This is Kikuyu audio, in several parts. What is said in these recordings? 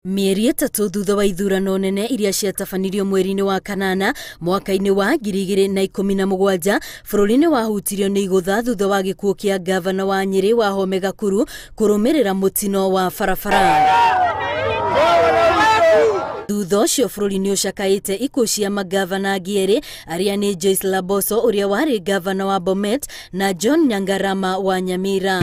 Mĩeri 3 thutha wa ithurano nene iria ciatabanirio mweri-inĩ wa kanana mwaka-inĩ wa 2017 bũrũri nĩ wahutirio nĩ igũtha thutha wa gĩkuũ kĩa ngavana wa Nyĩrĩ Wahome Gakuru kũrũmĩrĩra mũtino wa barabara. Thutha ũcio bũrũri nĩ ũcakaĩte ikuũ cia mangavana angĩ erĩ arĩa nĩ Joyce Laboso ũrĩa warĩ ngavana wa Bomet na John Nyangarama wa Nyamira.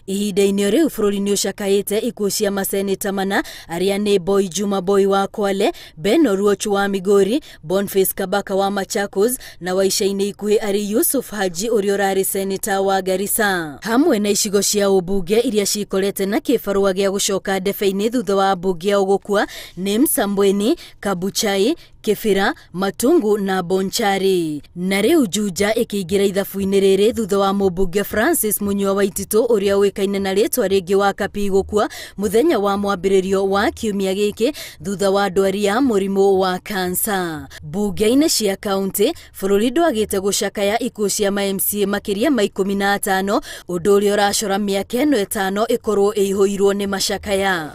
Ihinda-inĩ rĩu bũrũri nĩ ũcakaĩte ikuũ cia maseneta mana arĩa nĩ Boy Juma Boy wa Kwale, Ben Oluoch wa Migori, Boniface Kabaka wa Machakos na wa ica-inĩ ikuhĩ arĩ Yusuf Haji ũrĩa ũrarĩ seneta wa Garissa. Hamwe na icigo cia ũmbunge iria cikorete na kĩbarũa gĩa gũcoka ndebe-inĩ thutha wa ambunge ao gũkua nĩ Msambweni, Kabuchai, Kibera, Matungu na Bonchari. Na rĩu Juja ĩkĩingĩra ithabu-inĩ rĩrĩ thutha wa mũmbunge Francis Munyua Waititu ũrĩa ũĩkaine na rĩtwa rĩngĩ wa Kapi gũkua mũthenya wa mwambĩrĩrio wa kiumia gĩkĩ thutha wa ndwari ya mũrimũ wa kansa. Mbunge-inĩ cia kaunti bũrũri ndwagĩte gũcakaya ikuũ cia ma MCA makĩria ma 15 ũndũ ũrĩa ũracora mĩaka ĩno 5 ĩkorwo ĩihũirwo nĩ macakaya.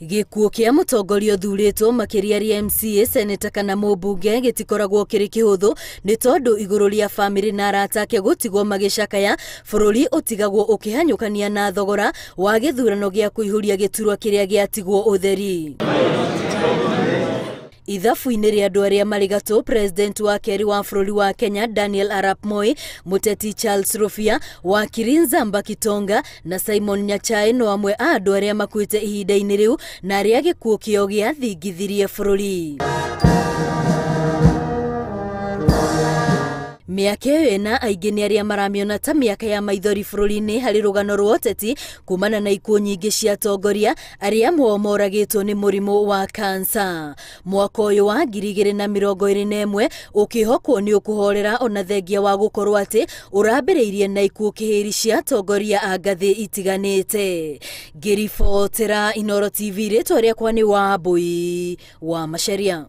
Gĩkuũ kĩa mũtongoria ũthurĩtwo makĩria arĩ MCA, seneta kana mũmbunge gĩtikoragwo kĩrĩ kĩhũthũ nĩ tondũ igũrũ rĩa bamĩrĩ na arata ake gũtigwo magĩcakaya bũrũri ũtigagwo ũkĩhanyũkania na thogora wa gĩthurano gĩa kũihũria gĩturwa kĩrĩa gĩatigwo ũtheri. Ithabu-inĩ rĩa andũ arĩa marĩ gatũ, president wa kerĩ wa bũrũri wa Kenya Daniel Arap Moi, mũteti Charles Rufia, wakiri Nzamba Kitonga na Simon Nyachae no amwe a andũ arĩa makuĩte ihinda-inĩ rĩu na arĩa gĩkuũ kĩao gĩathingithirie bũrũri. Mĩaka ĩyo ĩna aingĩ nĩ arĩa maramĩona ta mĩaka ya maithori bũrũri-inĩ harĩ rũgano rwa ũteti kumana na ikuũ nyingĩ cia atongoria arĩa amwe ao moragĩtwo nĩ mũrimũ wa kansa. Mwaka ũyũ wa 2021 ũkĩhokwo nĩ ũkũhorera ona thengia wa gũkorwo atĩ ũrambĩrĩirie na ikuũ kĩhĩri cia atongoria a ngathĩ itiganĩte. Ngĩribotera Inooro TV, rĩtwa rĩakwa nĩ Wambui wa Macharia.